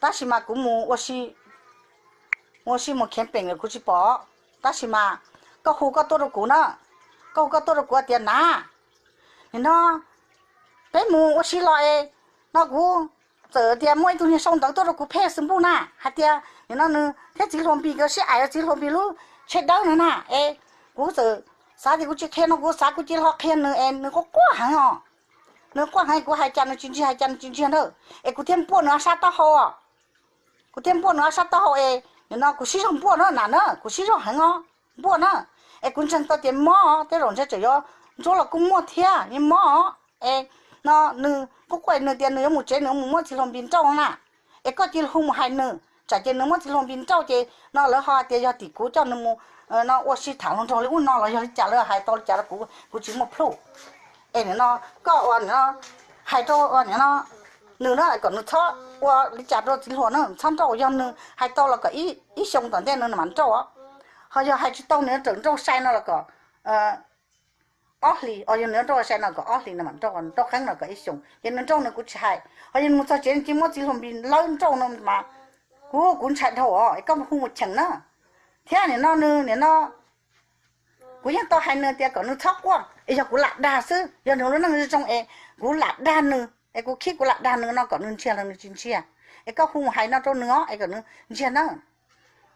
Tab sis mas kuv mus ua si, mus ua si mus kheev peem lawm kuv tsis pom. Tab sis mas koj hu koj tuaj rau kuv na, koj hu koj tuaj rau kuv tias na, nim no peb mus ua si los es, no kuv txawm tias muaj ib tug niag sau ntawv tuaj rau kuv phej xwb npuj na, hais tias nim no nws thiab txiv hluas npis nkawd sib aim, txiv hluas npis lub tsheb dawb no na. Es kuv txawm xav tias kuv tsis qhia no, kuv xav kuv cia li ho qhia nws es nws quaj quaj heev os. Nws quaj heev, kuv hais cas nws tsis ntsia, hais cas nws tsis ntsia na. Es kuv thiaj npuaj nws ob sab taub hau. Kuv thiaj npuaj nws ob sab taub hau es nim no kuv sib zog npuaj na na, kuv sib zog heev os, npuaj na. Es kuv ntseeg tau tias mob, tej zaum ntshe tseem yuav ntsuab los kuj muaj thiab, yeej mob. Es no nws quaj quaj, nws tias nws yuav mus tsev, nws yuav mus muab txiv hluas npis nrauj na. Es koj cia li hu mus hais nws, tsam ces nws muab txiv hluas npis nrauj ces no lawv ho tias yog tim kuv coj nws mus no ua si tham hluas nraug li ub no los yog li cas, lawv hais tau li cas rau kuv, kuv tsis muaj plhuj. Es nim no koj ua nim no hais rau nim no nws na, kom nws txhob ua li cas rau txiv hluas na, txhob nrauj. Yog nws hais tau los kom ib xyoo tom ntej no nws mam nrauj os. Ho yog hais tsis tau, nws yuav rawm nrauj sai no los kom ob hlis, yog nws yuav nrauj sai no kom ob hlis no mam nrauj, nrauj qeeb no kom ib xyoos, ces nws nrauj nws, kuv tsis hais. Ho yog nws mus txog tsev nws cia li muab txiv hluas npis lawb nrauj no mas kuv, kuv ntshai dhau os, es koj hu mus cheem na. Thiab nim no nws nim no kuv yeej tau hais nws tias kom nws txhob quaj, es yog kuv lam dag xwb, yog nws lub neej zoo es kuv lam dag nws, es kuv khib kuv lam dag nws no kom nws ntsiag los nws tsis ntsiag. Es koj hu mus hais no rau nws os, es kom nws ntsiag na.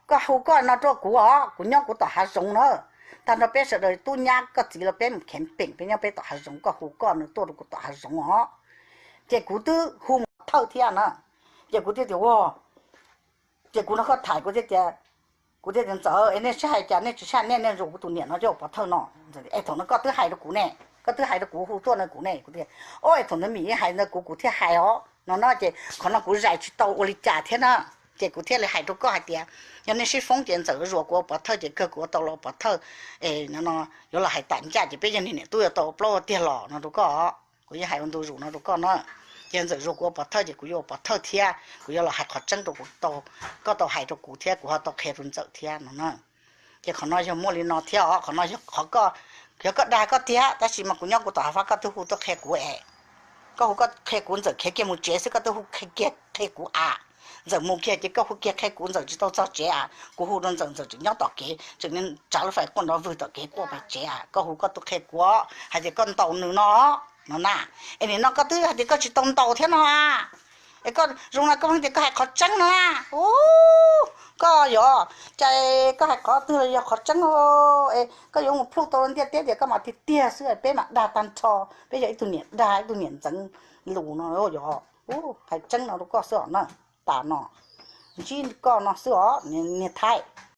Koj hu koj no rau kuv os, kuv nyob kuv tom hav zoov na. Tag nrho peb sawv daws tub nyab koj txiv los peb mus kheev peem, peb nyob peb tom hav zoov, koj hu koj nws tuaj rau kuv tom hav zoov os. Ces kuv twb hu mus pov thawj thiab na. Ces kuv thiaj tias ua, ces kuv no koj tham kuv thiaj tias, kuv thiaj tias Ntxawm, es nej sib hais cas nej tsis sib hais, nej nej zus kuv tus niam no coj pov thawj no. Es thaum no koj twb hais rau kuv ne, koj twb hais rau kuv hu tuaj no kuv ne, kuv tias o, es thaum ntawd Mim hais ntawd kuv, kuv thiaj hais os no no. Ces qhov no kuv zais tsis tau ua li cas thiab na. Ces kuv thiaj li hais rau koj hais tias yog nej sib foob ces Ntxawm zuas kuv ua pov thawj, ces kawg kuv ua tau los pov thawj. Es no yuav los hais tas ncaj ces peb yog niam tub yuav tau ua plaub ua tiag los no rau koj. Kuv yeej hais ua ntu zus no rau koj na. Ces Ntxawm zuas kuv ua pov thawj ces kuv yuav ua pov thawj thiab, kuv yuav los hais qhov tseeb rau kuv, koj tau hais rau kuv thiab kuv ho tau qhia rau Ntxawm thiab no na. Ces qhov no yog muaj li no thiab os, qhov no yog qhov koj, yog koj dag koj tiag, tab sis mas kuv nyob kuv tom hav fab, koj twb hu tuaj qhia kuv es. Koj hu koj qhia kuv, Ntxawm khiav kiag mus tsev xwb koj twb hu kiag qhia kuv as. Ntxawm mus kiag ces koj hu kiag qhia kuv, Ntxawm tsis tau txog tsev as, kuv hu rau Ntxawm, Ntxawm tseem nyob tom kev, tseem tsav lub fais quaj nrov vwg tom kev quaj pais tsev as, koj hu koj tuaj qhia kuv hais tias koj ntaus nws no no na. Es nim no koj twb hais tias koj tsis tau ntaus thiab no a. Es koj zoo no koj pheej tias koj hais qhov tseeb no na. Ub, koj yog, cas koj hais qhov twg los yog qhov tseeb. Es koj yuav mus plhuj tau ntiaj teb tias koj mas tiag tiag xwb, peb mas dag tag nrho, peb yog ib tug niam dag ib tug niam ntxeev lus no yog. Ub, hais tseeb no rau koj xwb os na. Tas no, ntsib koj no xwb os niag Thaib.